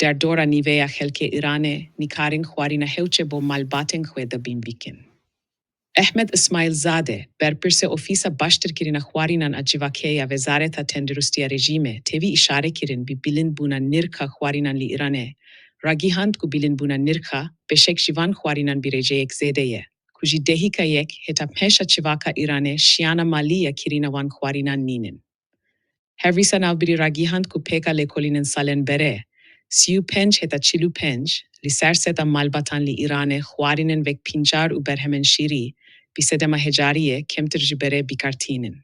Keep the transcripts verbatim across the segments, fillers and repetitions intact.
Derdora nîveya xelkê Îranê nikarin xwarîna hewce bo malbatên xwe de bîn bikin. Ehmed Îsmaîlzade, berpirsê Ofîsa Baştirkirina Xwarînan a Civakê ya Wezareta Tenduristiya rejîmê, tevî îşare kirin bi bilindbûna nirxa xwarînan li Îranê, ragihand ku bilindbûna nirxa beşek ji van xwarînan bi rêceyek zêde ye, ku ji dehîka yek heta pênc a civaka Îranê şiyana malî ya kirina wan xwarînan nînin. Her wisa navbirî ragihand ku pêka lêkolînên salên berê, sî û pênc heta çil û pênc, li ser seta malbatan li Îranê xwarînên wek pîncar û berhemên şîrî, bi sedema hejariyê kemtir ji berê bikartînin.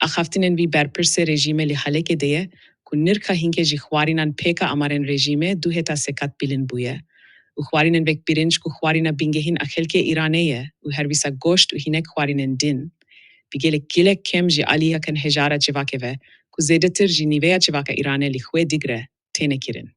Axaftinên vî berpirsê rejîmê li halekê de ye ku nirxa hinkê ji xwarînan pêka amarên rejîmê du heta sê qat bilind bûye û xwarînên wek birinc ku xwarîna bingehîn a xelkê Îranê ye û her wisa goşt û hinek xwarînên din, bi gelek gelek kêm ji aliyekên hejara civakê ve ku zêdetir ji nîveya civaka Îranê li xwe digre, têne kirin.